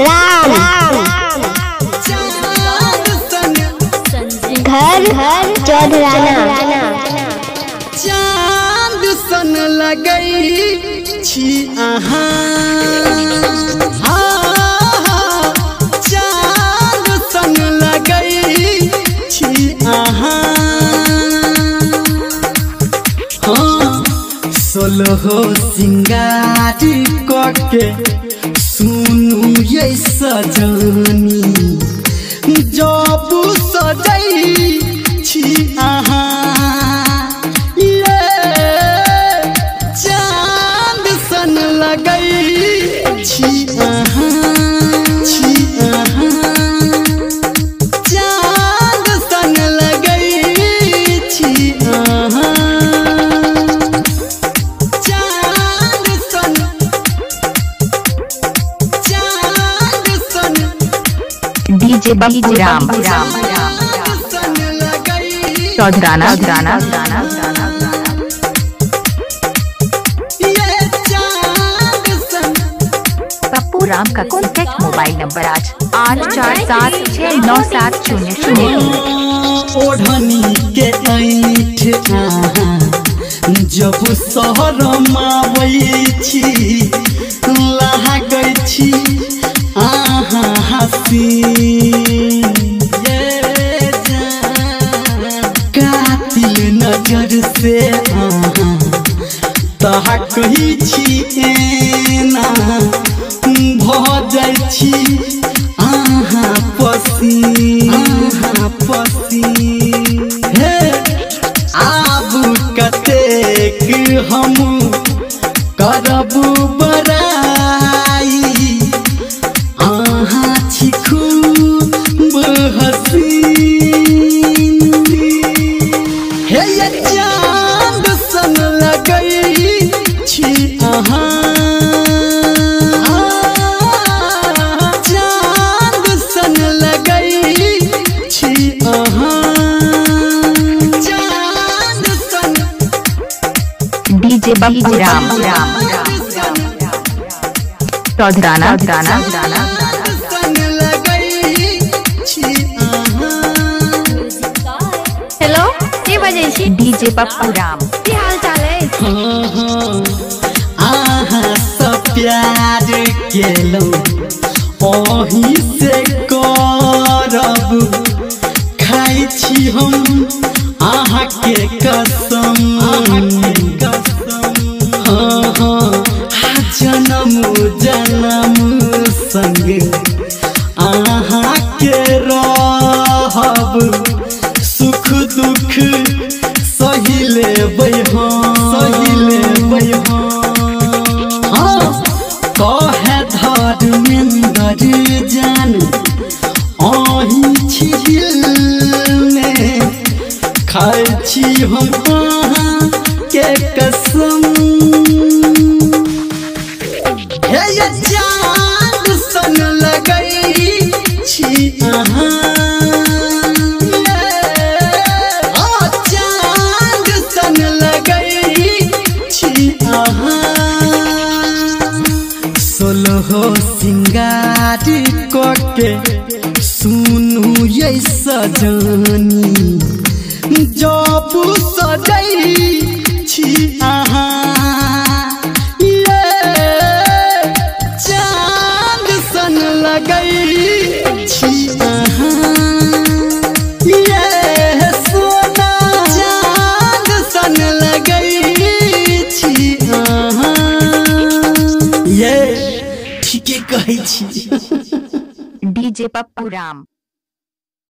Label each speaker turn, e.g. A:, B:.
A: राम। घर चौधराना।
B: चांद सन लगई छी अहाँ, चांद सन लगई छी अहाँ। हाँ, सोलहो सिंगार कके सुनू ये सजनी, जब सजई छी अहाँ। ये चांद सन लगई छी अहाँ, छी अहाँ। चांद सन लगई छी अहाँ। चांद सन, चांद सन।
C: डीजे बप्पू राम चौधराना। पप्पू राम का कॉन्टैक्ट मोबाइल नंबर 8 8 4 7 6 9 7 0 0 3।
B: ओढ़नी के ऐठ जब शहरमाबै छी, लागै छी अहाँ हसी। कातिल नजर से अहाँ तहकै छी, एना भऽ जाइ छी अहाँ पसी, अहाँ पसी। हे आब कतेक हम करब बड़ाई, अहाँ छी खूब हसीन। हे ये चांद सन लगई छी अहाँ, चांद सन लगई छी अहाँ। चांद सन।
C: डीजे बप्पू राम चौधराना।
D: हेलो, के बजै छी?
C: डीजे पप्पू राम।
D: की हाल चाल है?
B: अहाँ सब प्यार केलहुँ ओही से करब, खाइ छी हम अहाँ के कसम, हाँ हाँ। जन्म जन्म संग अहाँ के रहब, सुख दुख सही लेबै हम, सही लेबै हम। हाँ, कहे धर्मेंद्र जान अहीं छी दिल में, खाइ छी हम अहाँ के कसम। हे ये चांद सन लगई छी अहाँ, चांद सन लगई छी अहाँ। सोलहो सिंगार कके सुनू ये सजनी, जब सजई छी अहाँ। ये चांद सन लगई छी अहाँ, ये सोना चांद सन लगई छी अहाँ। ये ठीके कहै छी।
C: डीजे पप्पू राम।